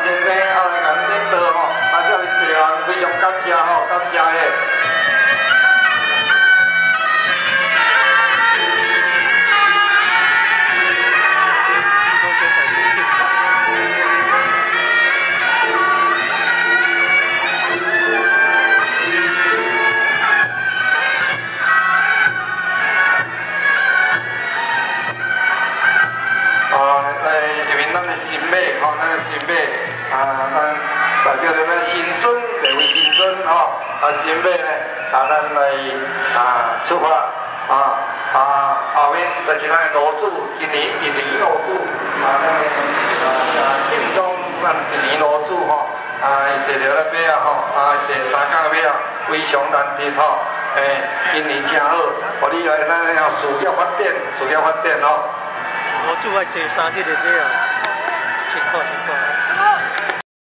先生啊來共恁領導吼，啊遮爾濟人非常感謝吼，感謝的。吼，咱的神馬啊，咱代表著咱神尊，地位神尊吼，啊神馬呢，啊咱來啊出發啊啊後面就是咱的爐主，今年今年爐主啊，咱的啊慶祝咱今年爐主吼，啊伊坐著咧馬啊吼，啊坐三甲馬啊，非常難得吼，欸，今年誠好，予你來咱要事業發展，事業發展吼。爐主愛坐3日的馬啊。辛苦辛苦。